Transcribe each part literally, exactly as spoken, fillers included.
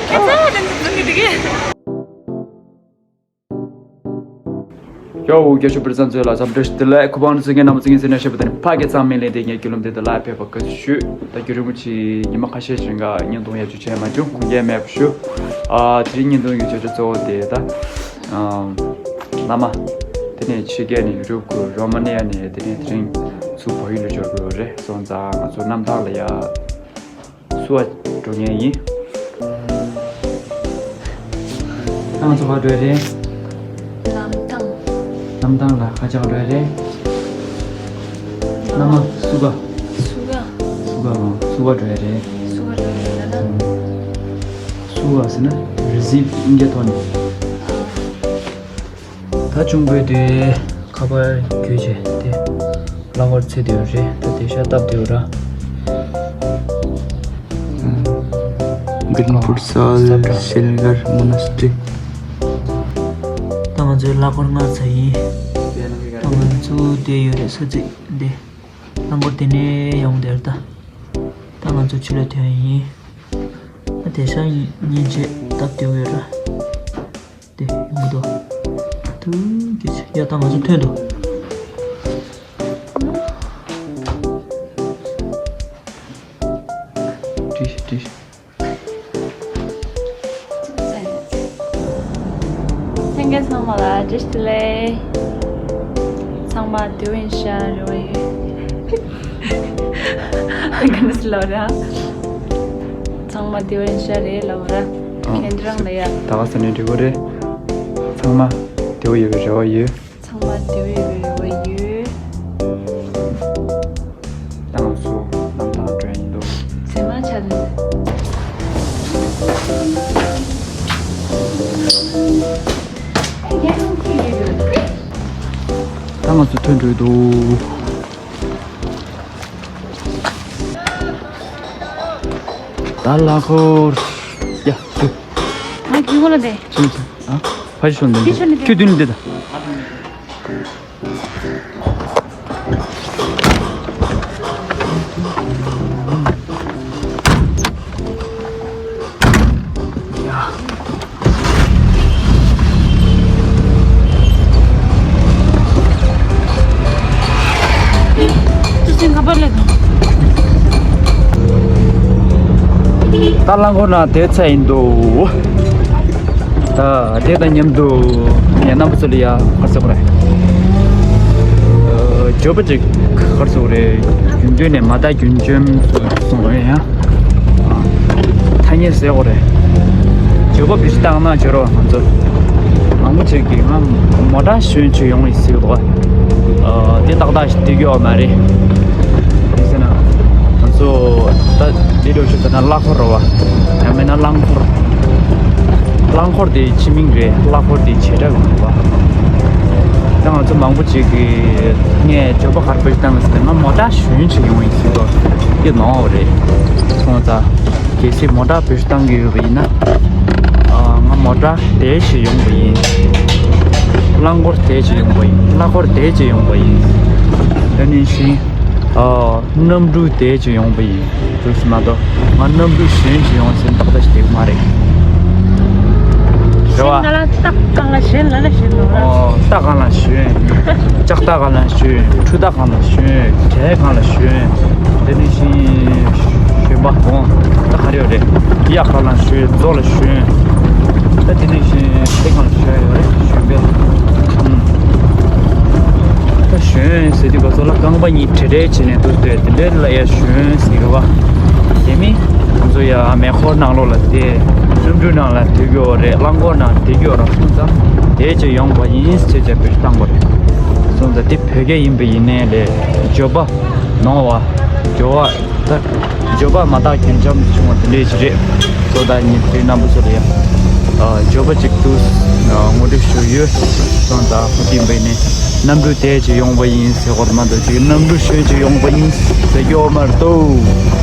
ཁྱེད་ཚང་མ་དེ་འཛིན་གྱི་འདུག་གས། ཡོ། རྒྱ་ཤོད་པར་བཟང་ཚོད་ལ་འཚམས་འདྲི་ཞུ། དེ་ལ་ཁུ་བང་ཚོད་ཀྱི་རྣམ་པ་ཚོ་ངས་ཟིན་ན་ཤེས་པ་དེ་ནི་ཕ་གི་ཚང་མས་ལས་དེ་ངས་རྒྱུ་ལུམ་དེ་དེ་ལ་ཕེབས་པ་ག་ཚོད་ཞུ། ད་རྒྱུ་རིན་པོ་ཆེ་ཉི་མ་ཁ་ཤས་ཤིག་ག་བརྙན་ཐུང་ཡག་ཅིག་བྱས་མ་བྱུང་། ཁུངས་སྐྱེལ་མེད་པ་ཞུ། ཨ་དེ་རིང་བརྙན་ཐུང་གི་བརྗོད་བྱ་གཙོ་བོ་དེ་ད་ཨམ་བླ་མ་དེ་ནས་ཕྱི་རྒྱལ་ནས་ཡུ་རོབ་ཁུལ་རོ་མ་ནི་ཡ་ནས་དེ་ནས་དེ་རིང་ཚུར་བལ་ཡུལ་ལ་འབྱོར་དགོས་རེད། སོང་ཙང་ང་ཚོ་གནམ་ཐང་ལ་ཡ། བསུ་བ་འགྲོ་མཁན་ཡིན། ཨ་ང་ཚོ་ག་འགྲོ་ཡ་རེད། གནམ་ཐང་། གནམ་ཐང་ལ་ཁ་ཆག་འགྲོ་ཡ་རེད། མནའ་མ་བསུ་ག་བསུ་ག་བསུ་ག་བསུ་ག་འགྲོ་ཡ་རེད། བསུ་ག་འགྲོ་ཡ་རེད་ལ་ན། བསུ་ག་ཟེར་ན་རི་སིབ་དབྱིན་སྐད་ཐོག་ནས། ད་ཆུང་པོའི་དུས་ཁ་པར་བརྒྱུད་བྱས་ཏེ་རླངས་འཁོར་འཚོལ་དུ་ཡོད་རེད། ད་དེ་ཤ་སྟབས་བདེ་བོ་ར། Greenwood Sal, Shelgar Monastery. ད་ང་ཚོའི་གླ་འཁོར་མངགས་ཚར་ཡིན། ད་ང་ཚོ་བསྡད་ཡོད་རེད་ས་ཚིགས་འདི། རླངས་འཁོར་དེ་ནས་ཡོང་བསྡད་རེད་ད། ད་ང་ཚོ་ཕྱི་ལ་ཐོན་ཡིན། ད་དེ་ཤ་ཉིན་བྱས་སྟབས་བདེ་བོ་ཡོད་ར། དེ་མི་འདུག་ཐུགས་རྗེ་ཆེ། ཡ་ད་ང་ཚོ་ཐོན་འདུག་བྲིས་བྲིས། ལྷན་རྒྱས་ཚང་མ་ལ་བཀྲ་ཤིས་བདེ་ལེགས། ཚང་མ་བདེ་པོ་ཡིན་ཤག་རེ་བ་ཡོད། ག་འདྲ་ཟེར་ལབ་ར། ཚང་མ་བདེ་པོ་ཡིན་ཤག་རེད་ལབ་ར། ཨང་། གན་ཌི་རང་ལ་ཡ། ད་ག་ས་ནས་འགྲིག་གོ་རེད། ཚང་མ་བདེ་པོ་ཡོད་པའི་རེ་བ་ཡོད། ཚང་མ་བདེ་པོ་ཡོད་པའི་རེ་བ་ཡོད། ད་ང་ཚོ་གནམ་ཐང་འགྲོ་ཡ་ཡིན་འདུག་མཚན་མ་ཆགས་འདུག་ད་ང་ཚོ་ཐོན་འགྲོ་ཡི་འདུག་ད་ལ་ཁོ། ཡ། ང་རྒྱུས་ངོ་ལ་བསྡད། ཨ། ཕ་ཤོད་འདི། ཕ་ཤོད་འདི། ཁྱོད་མདུན་ལ་བསྡད་ད། ཁྱོད་ཚོས་ཁ་པར་ལས་དང་། ད་རླངས་འཁོར་ནང་དེ་ཚ་ཡིན་འདུག་ད་དེ་དང་མཉམ་དུ་ངའི་རྣམ་པ་ཚོ་ལ་ཡ་ག་རེ་ཟེར་དགོས་རེད། འགྱོད་པ་ཅིག་ག་རེ་ཟེར་དགོས་རེད། རྒྱུན་དུ་ནས་མ་དག་རྒྱུན་འབྱམས་སུ་སོང་བ་ཡང་ཐ་སྙད་ཟེར་དགོས་རེད། འགྱོད་པ་བེད་སྤྱོད་བཏང་ན་འགྱོད་རོགས་ང་ཚོ་མང་པོ་ཅིག་གིས་ང་མོ་ཊ་ཞོན་ཅིག་ཡོང་ཡིན་ཟེར་གི་འདུག་ག་དེ་ཏག་ཏག་ཞིག་སྡོད་ཀྱི་ཡོད་མ་རེད། དེ་ཟེར་ན། ང་ཚོ་ད་འདི་འདྲ་ཞིག་ཟེར་ན་གླ་འཁོར་རེད་བ། ཡང་མིན་ན་རླངས་འཁོར། རླངས་འཁོར་དེ་ཕྱི་མིང་རེད། གླ་འཁོར་དེ་བྱེ་བྲག་རེད་བ། ད་ང་ཚོ་མང་པོ་ཅིག་གིས་ངས་འགྱོད་པ་ག་རེ་བེད་སྤྱོད་བཏང་གི་ཟེར་ན་ང་མོ་ཊ་ཞོན་ཅིག་ཡོང་ཡིན་ཟེར་གི་འདུག་ག་དེ་ནོར་བ་རེད། སོང་ཙང་གལ་སྲིད་མོ་ཊ་བེད་སྤྱོད་བཏང་གི་ཡོད་པ་ཡིན་ན། ཨ། ང་མོ་ཊ་དེ་ཞིག་ཡོང་བ་ཡིན། རླངས་འཁོར་དེ་ཞིག་ཡོང་བ་ཡིན། གླ་འཁོར་དེ་ཞིག་ཡོང་བ་ཡིན། དེ་ནས་ཤིང་། ཨ། གནམ་གྲུ་དེ་ཞིག་ཡོང་བ་ཡིན། དུས་མ་གཏོགས་ང་གནམ་གྲུ་ཞོན་ཞིག་ཡོང་ཟེར་ཏག་ཏག་ཞིག་དེ་མ་རེད། རེད་བ། ང་ལ་རྟ་གང་ལ་ཞོན་ལ་ལ་ཞོན་ལ་ལ། ཨོ། རྟ་གང་ལ་ཞོན། ལྕགས་རྟ་གང་ལ་ཞོན། འཕྲུལ་རྟ་གང་ལ་ཞོན། གྲལ་གང་ལ་ཞོན། དེ་ནས་ཤིང་ཞོན་པ་གོང་ད་ག་རེ་ཡོད་རེད། གཡག་གང་ལ་ཞོན། མཛོ་ལ་ཞོན། ད་དེ་ནས་ཤིང་དེ་གང་ལ་ཞོན་ཡོད་རེད། ཞོན་པས། ཨུམ། ད་ཞོན་ཟེར་དུས་ག་ཚོད་ལ་རྐང་པ་གཉིས་བྲེལ་བྲེལ་བྱས་ནས་འདུག་སྟེ་དེ་འདྲའི་ལ་ཡ་ཞོན་ཟེར་གི་བ། དེ་མིན་ང་ཚོ་ཡ་མེ་འཁོར་ནང་ལོགས་ལ་བསྡད། གནམ་གྲུ་ནང་ལ་སྡོད་ཀྱི་ཡོད་རེད། རླངས་འཁོར་ནང་སྡོད་ཀྱི་ཡོད་རེད། སོང་ཙང་དེ་ཅིག་ཡོང་བ་ཡིན་ཟེར་བྱས་བེད་སྤྱོད་བཏང་དགོས་རེད། སོང་ཙང་དེ་བོད་སྐད་ཡིན་པ་ཡིན་ནའི་ལས་འགྱོད་པ་ནོར་བ། འགྱོད་པ། ད་འགྱོད་པ་མ་དག་རྒྱུན་འབྱམས་སུ་བྱུང་བ་དེ་འདྲས་ཞིག་རེད། སོ་ད་ཉིན་དེ་རྣམ་པ་ཚོ་ལ་ཡང་འགྱོད་པ་ཅིག་ཏུ་ངོ་སྤྲོད་ཞུ་ཡོད། སོང་ད་ཧུ་ཏི་འབད་ནས་གནམ་གྲུ་དེ་ཅིག་ཡོང་བ་ཡིན་ཟེར་གོ་མ་གཏོགས་ཅིག་གནམ་གྲུ་ཞོན་ཅིག་ཡོང་བ་ཡིན་ཟེར་གྱི་ཡོད་མ་གཏོགས།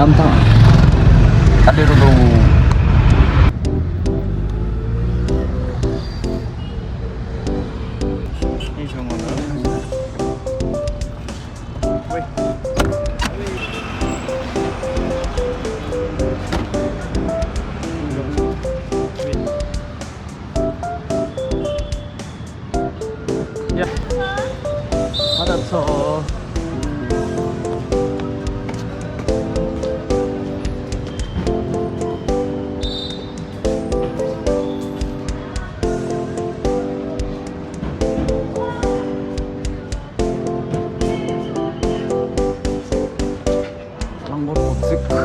གནམ་ཐང་། ཨ་ལེ་རུ་རུ། ཡ། ཨ་ད་ཚོ། རླངས་འཁོར་འབབ་ཚིགས།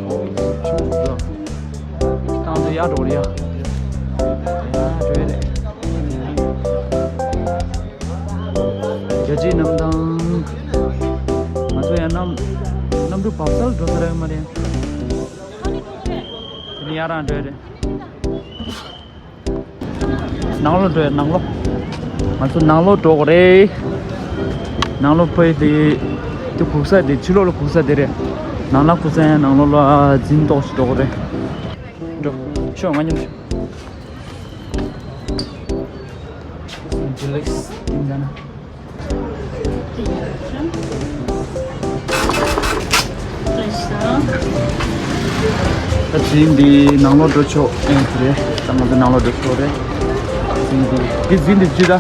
ཨོ་ཆུང་དུ་འགྲོ། བཏང་དུ་ཡར་འགྲོ་རེད་ཡ། ཡར་འགྲོ་ཡ་རེད། རྒྱལ་སྤྱིའི་གནམ་ཐང་། ང་ཚོ་ཡང་གནམ་གནམ་གྲུ་བབས་ས་ལ་འགྲོ་ས་རེད་མ་རེད། དེ་ནི་ཡར་རང་འགྲོ་ཡ་རེད། ནང་ལོགས་འགྲོ་ཡ། ནང་ལོགས། ང་ཚོ་ནང་ལོགས་འགྲོ་དགོས་རེད། ནང་ལོགས་ཕ་གི་དེ། དེ་སྒུག་ས་དེ་ཕྱི་ལོགས་ལ་སྒུག་ས་དེ་རེད། ནང་ལ་སྒུག་ས་ཡང་ནང་ལོགས་ལ་འཛིན་ཏོག་ཞིག་འགྲོ་དགོས་རེད། འགྲོ། ཤོག་ང་མཉམ་ཤོག་ཇི་ལེགས་ཏིང་ཟ་ན། ད་འཛིན་འདི་ནང་ལོགས་འགྲོ་ཆོག་ཨེ་རེད། ད་ང་ཚོ་ནང་ལོགས་འགྲོ་ཆོག་རེད། འཛིན་འདི་འདི་འཛིན་འདི་ཅི་ད།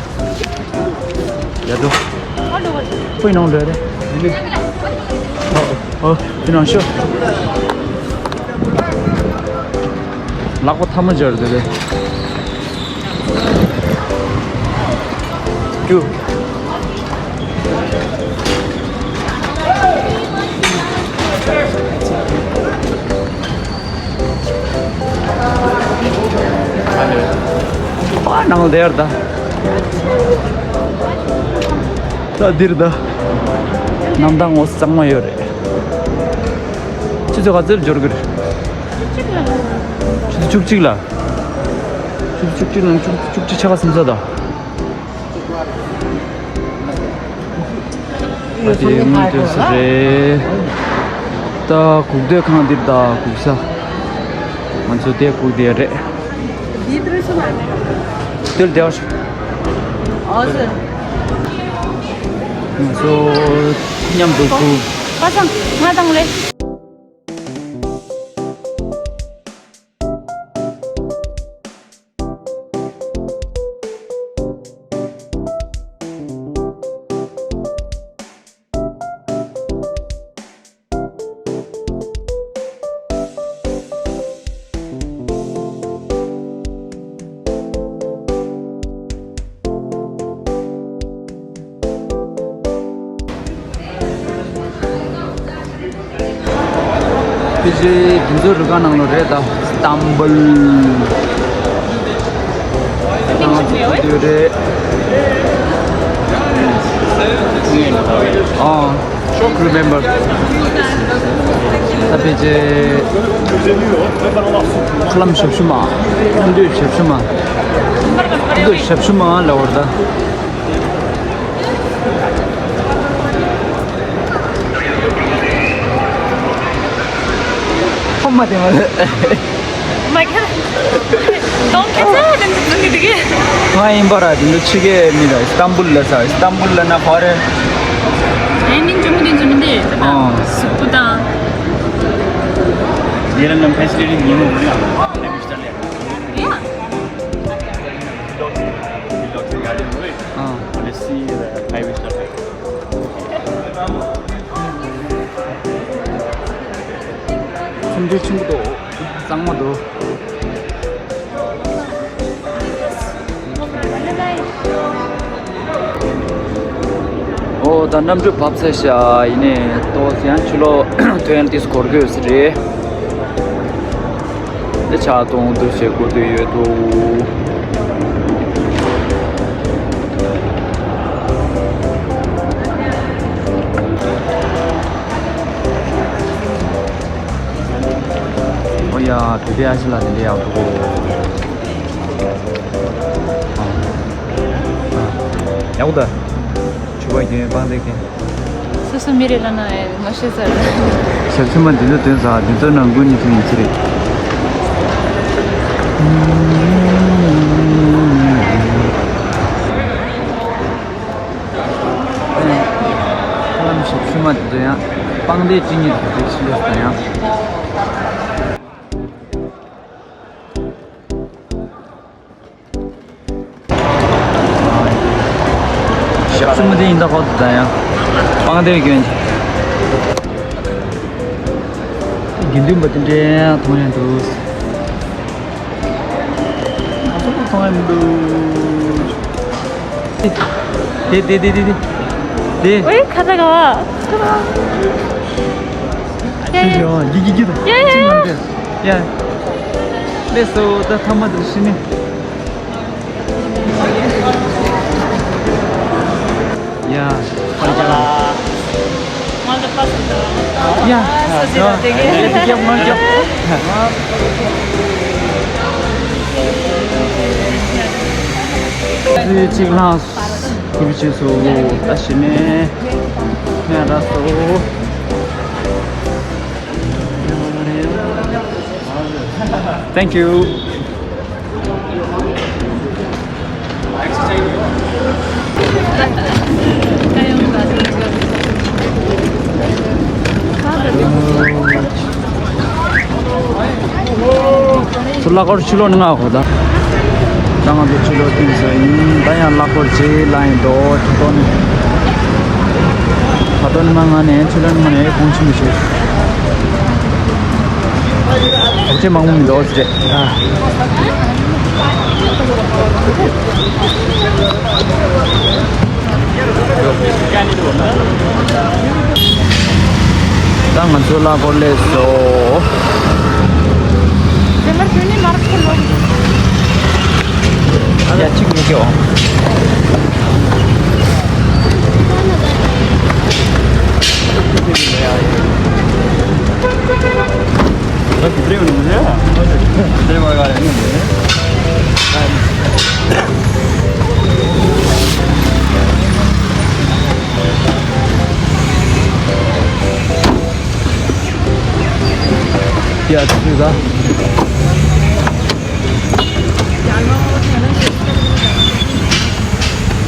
ཡ་འགྲོ། ཁོའི་ནང་འགྲོ་རེད། འདི་ནི། ཨོ་ཨོ་འདི་ནང་ཤོག་ལག་པ་ཐལ་མོ་སྦྱར་འདུག་གས། ཀྱུ། ཨ་ནང་ལ་དེར་ད། ད་འདིར་ད། གནམ་ཐང་ངོ་གཙང་མ་ཡོད་རེད། ཆུ་ཚོད་ག་ཚོད་འབྱོར་གི་རེད། ཆུ་ཚོད་བཅུ་གཅིག་ལ། ཆུ་ཚོད་བཅུ་གཅིག་ལ་བཅུ་བཅུ་གཅིག་ཆ་ག་སུམ་ས་ད། ཨ་དེ་དངུལ་སྟོན་ས་རེད། ད་སྒུག་སྡོད་ཁང་འདིར་ད་སྒུག་ས། ང་ཚོ་དེ་སྒུག་བསྡད་རེད། དེར་བསྡད་ཤོག་ང་ཚོ་མཉམ་དུ་སྒུག་པ་སངས་ང་དང་ལེ། ཕི་ཇི་དེ་ཚོ་རི་ཁ་ནང་ལོགས་རེད་ད། སྟམ་བུལ། ང་ཚོ་དེ་རེད། ཨ། Remember. ད་ཕི་ཇི། ཁ་ལམ་ཞབས་ཞུ་མ། ཁ་ལམ་དུས་ཞབས་ཞུ་མ། ཁ་ལམ་དུས་ཞབས་ཞུ་མ་ལབ་བར་ད། ཁོ་མ་དེ་མ་རེད། མ་ཁྱེར། གདོང་ཁྱེར་ཚར་དེ་འདུག་འདུག་གི་འདུག་གི། ང་ཡིན་པ་ར་དེ་འདུག་ཕྱི་རྒྱལ་མི་ར་ཨི་སྟམ་བུལ་ལ་ས་ཨི་སྟམ་བུལ་ལ་ན་ག་རེ། ཨེ་མིན་ཇུ་མི་དེ་ཇུ་མི་དེ། ཨ། སུ་པུ་དང་། ཉེ་རང་ངམ་ཕེ་སི་ལི་ཊི་ཉིན་མོ་ངོ་ལ། ཕེ་སི་ལི་ཊི་ལ། ཨ། Let's see the five star. ཁྲོམ་འདི་ཆེན་པོ་འདུག་གཙང་མ་འདུག་ཨོ་ད་གནམ་གྲུ་བབས་ཚར་ཤག་ཡིན་ནའི་ཏོག་ཙམ་ཡང་ཕྱི་ལོགས་ཐོན་ཏིས་འགོར་དགོས་ས་རེད། འདི་ཆ་གཏོང་དུ་བྱེད་དགོས་དུ་ཡོད་དོ། ཨོ་ཡ་དེ་འདྲའི་ཨ་ཤི་ལ་དེ་འདྲའི་ཡག་འདུག་ཨ། ཡག་པོ་ད། ཆུ་བ་རྒྱུན་སྤང་དེ་གན། སོ་སོ་མི་རེད་ལབ་ན་ཨེ་མ་ཤེས་ས་རེད། ཞབས་ཕྱི་མ་འདི་ཚོ་འདོན་ས་འདི་ཚོ་ནང་ཀུན་ནི་ཐུག་ཡིན་ཚེ་རེད། ཁ་ལམ་ཞབས་ཕྱི་མ་འདི་ཚོ་ཡང་སྤང་སྡེ་གཅིག་གཉིས་དང་རིགས་ཤིག་ལས་ས་ཡང་། ཞབས་ཕྱི་མ་དེ་ཡིན་ད་ཁོ་ད་ཡང་སྤང་སྡེ་གྱོན། དགེ་འདུན་པ་དེ་འདྲའི་མཐོང་ཡང་འདུག་མཐོང་ཡང་མི་འདུག་དེ་དེ་དེ་དེ་དེ། ཝེ་ཁ་ཚ་ག་བ། ཡ་ཡ་ཡ་ཡ་ཡ། ཡ། ལས་སོ་ད་ཐ་མ་དེ་ཤི་ནི། ཡ། ཡ། གཅིག་ལྷག་གུ་རུ་ཆེ་སོ་ད་ཤི་ནི། ང་ར་སོ། Thank you. ཚུར་གླ་འཁོར་ཕྱི་ལོགས་ནས་མངགས་གོ་ད། ད་ང་ཚོ་ཕྱི་ལོགས་ཐོན་ས་ཡིན། ད་ཡང་གླ་འཁོར་རྗེས་ལ་ཡིན་དོ། ད་དོ་ནས། ད་དོ་ནས་མ་ང་ནས་ཕྱི་ལོགས་ནས་མ་ནས་གོང་ཆེན་པོ་བྱོས། བོད་ཆས་མང་པོ་མི་འདུག་ཟེར། ཨ། ད་ང་ཚོ་གླ་འཁོར་སླེབས་སོང་། དེ་མར་ཁྱོད་ནི་མར་ཁོ་ལོ། ཡ་གཅིག་མི་སྐྱོ། ཡ་ཚུལ་ད།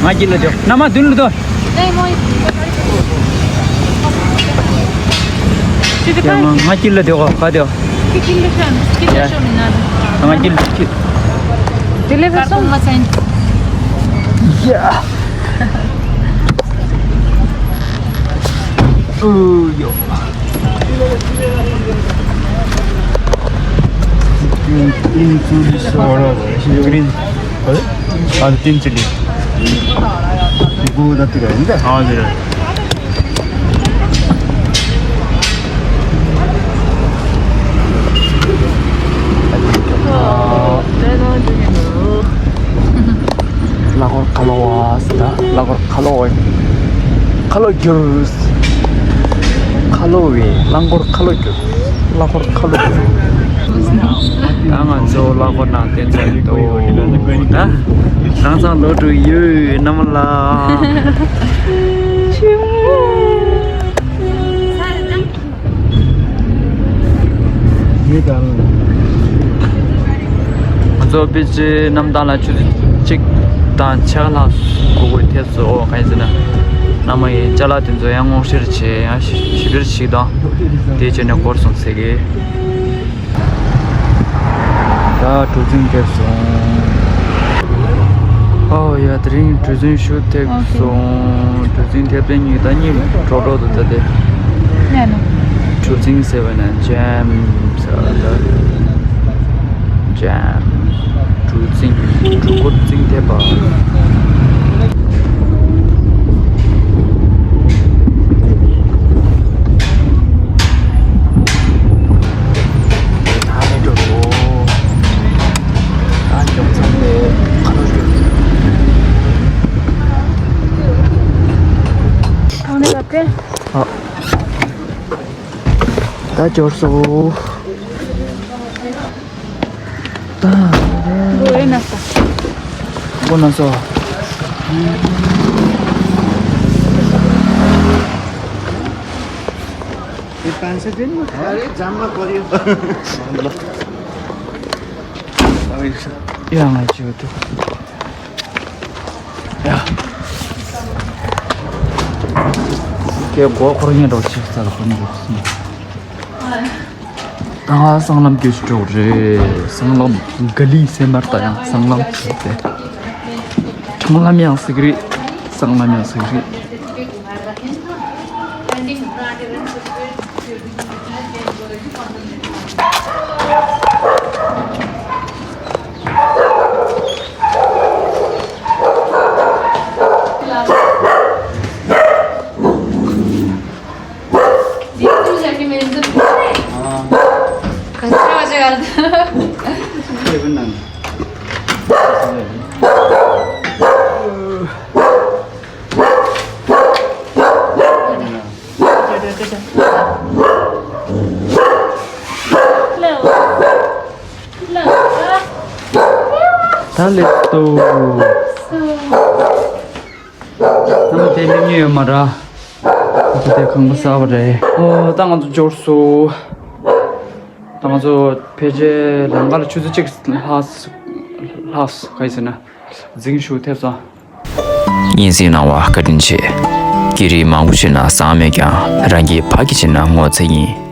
ང་གཅིག་ལ་འཇོག་ན་མ་མདུན་ལ་འདུག་ང་ང་གཅིག་ལ་འདུག་ག་འདུག་ང་གཅིག་ལ་འཇོག་ཡ། ཨུ་ཡོ། ཏིན་ཏིན་ཙུ་ལི་སོ་ར་ཏིན། ཨ་ཏིན་ཙུ་ལི། ཨ་ཏི་ར་ཡིན་ད། ཨ་ཏི་ར། གླ་འཁོར་ཁ་ལོ་བ་ཟེར་ད། གླ་འཁོར་ཁ་ལོ་བ། ཁ་ལོ་སྒྱུར། ཁ་ལོ་བའི་གླ་འཁོར་ཁ་ལོ་སྒྱུར། གླ་འཁོར་ཁ་ལོ་སྒྱུར། ད་ང་ཚོ་གླ་འཁོར་ནང་བསྡད་ཚར་འདུག་ད་རང་ཚང་ལོག་འགྲོ་ཡོད་རྣམ་པ་ལགས། ཡོད་དང་། ང་ཚོ་ཕལ་ཆེར་གནམ་ཐང་ལ་ཆུ་ཚོད་གཅིག་དང་ཕྱེད་ཀ་ལྷག་སྒུག་དགོས་ཐེབས་སོང་། གང་ཡིན་ཟེར་ན། གནམ་མ་ཡིན་ཅ་ལག་དེ་ཚོ་ཡང་སྔོག་བཤེར་བྱས་ཡང་ཞིབ་བཤེར་ཞིག་དང་། དེའི་རྗེས་ནས་འགོར་སོང་ཟེར་གི། ད་གྲུ་གཟིངས་ཐེབས་སོང་། ཨོ་ཡ། དེ་རིང་གྲུ་གཟིངས་ཤུགས་ཐེབས་སོང་། གྲུ་གཟིངས་ཐེབས་ཏེ་གཉིད་ད་གཉིད་འགྲོ་འགྲོ་འདུག་ད་དེ། གྲུ་གཟིངས་ཟེར་བ་ན་ཇེམ་ཟེར་བ་ད། ཇེམ། གྲུ་གཟིངས། གྲུ་གུར་གཟིངས་ཐེབས་པ། ད་འབྱོར་སོང་། ད། མགོ་ན་ས། མགོ་ན་ས། मान्छे दिन अरे जाममा पर्यो। ཡ་ང་ཅི་ཡོད་དོ། ཡ། ཀེ་གོ་ཁོར་ཉན་རོགས་ཆེ་ས་ལ་ཁོར་ཉན་རོགས་སོང་། ད་ང་སྲང་ལམ་སྐྱོད་ཅིག་འགྲོ་རེད། སྲང་ལམ་ག་ལི་སེ་མར་ད་ཡང་སྲང་ལམ་ཆེ་སྟེ། ཆང་ལམ་ཡང་ཟེར་གི་རེད། སྲང་ལམ་ཡང་ཟེར་གི་རེད། ད་ལེགས་འདུག་ད་མ་དེ་ལེགས་ཉེས་ཡོད་མ་ར། ད་དེ་ཁང་པ་གསར་པ་རེད། ཨོ་ད་ང་ཚོ་འབྱོར་སོང་། ད་ང་ཚོ་ཕལ་ཆེར་ལམ་ཁ་ལ་ཆུ་ཚོད་གཅིག་ལྷག་ལྷག་ག་ཡིན་ཟེར་ན་རྫིང་ཤུགས་ཐེབས་སོང་། སྙན་སེང་གནང་བ་བཀའ་དྲིན་ཆེ། སྐད་རིགས་མང་པོ་ཤེས་ན་བཟང་མེད་ཀྱང་རང་གི་ཕ་གི་བྱས་ན་ངོ་ཚ་ཡིན།